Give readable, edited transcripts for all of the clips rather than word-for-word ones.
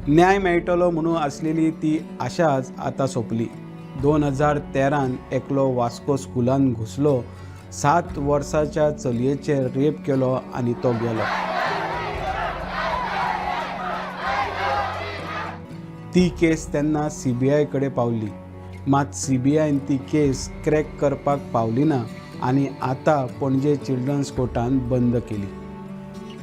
न्याय मेळटलो म्हणून आसलेली ती आशाच आतां सोंपली. 2013 एकलो वास्को स्कुलान घुसलो, 7 वर्साच्या चलयेचेर रेप केलो आनी तो गेलो. ती केस तेन्ना सीबीआय कडेन पावली, मात सीबीआयन ती केस क्रॅक करपाक पावली ना आनी आतां पणजे चिल्ड्रन्स कोर्टान बंद केली.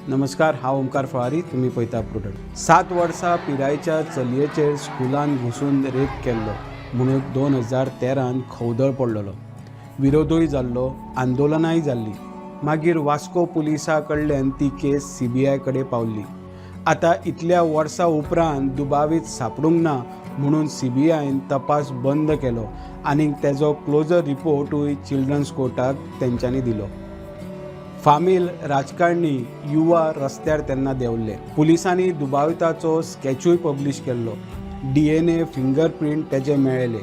नमस्कार, हांव ओमकार फळारी, तुमी पळयता प्रुडंट. 7 वर्सां पिरायेच्या चलयेचेर स्कुलान घुसून रेप केल्लो म्हणून 2013 खवदळ पडलेलो, विरोधूय जाल्लो, आंदोलनाय जाल्लीं. मागीर वास्को पुलिसां कडल्यान ती केस सीबीआय कडेन पावली. आतां इतल्या वर्सां उपरांत दुबावीत सांपडूंक ना म्हणून सीबीआयन तपास बंद केलो आनी तेजो क्लोजर रिपोर्टूय चिल्ड्रन्स कोर्टाक तेंच्यांनी दिलो. फामील, राजकारणी, युवा रस्त्यार तेन्ना देंवल्ले. पुलिसांनी दुबाविताचो स्कॅचूय पब्लीश केल्लो. डीएनए, फिंगरप्रिंट तेजे मेळ्ळे.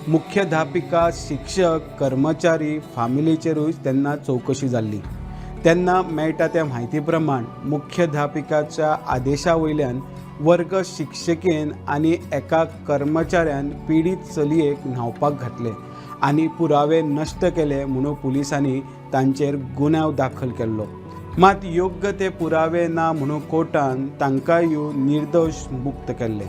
मुख्याध्यापिका, शिक्षक, कर्मचारी, फामिलीचेरूय तेन्ना चवकशी जाल्ली. तेन्ना मेळटा त्या म्हायती प्रमाण मुख्याध्यापिकाच्या आदेशा वयल्यान वर्ग शिक्षिकेन आनी एका कर्मचाऱ्यान पिडीत चलयेक न्हांवपाक घातलें आनी पुरावे नश्ट केले म्हणून पुलिसांनी तांचेर गुन्यांव दाखल केल्लो. मात योग्य ते पुरावे ना म्हणून कोर्टान तांकांय निर्दोश मुक्त केल्ले.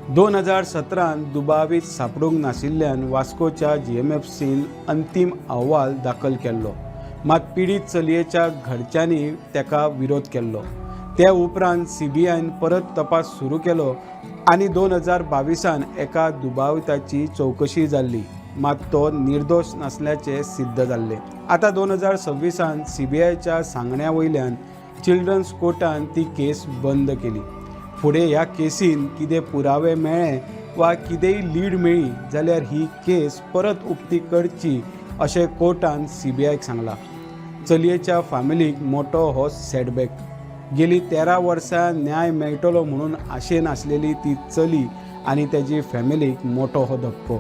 2017 दुबावीत सांपडूंक नाशिल्ल्यान वास्कोच्या जीएमएफसीन अंतीम अहवाल दाखल केल्लो, मात पिडीत चलयेच्या घरच्यांनी ताका विरोध केल्लो. ते उपरांत सीबीआयन परत तपास सुरू केलो आनी 2022 एका दुबाविताची चवकशी जाल्ली, मात तो निर्दोश नासल्याचें सिद्ध जाल्लें. आतां 2026 सीबीआयच्या सांगण्या वयल्यान चिल्ड्रन्स कोर्टान ती केस बंद केली. फुडें ह्या केसीन कितें पुरावे मेळ्ळे वा कितेंय लीड मेळ्ळी जाल्यार ही केस परत उक्ती करची अशें कोर्टान सीबीआयक सांगलां. चलयेच्या फामिलीक मोटो हो सेटबॅक. गेली 13 वर्सां न्याय मेळटलो म्हणून आशेन आसलेली ती चली आनी तेजी फॅमिलीक मोटो हो धपको.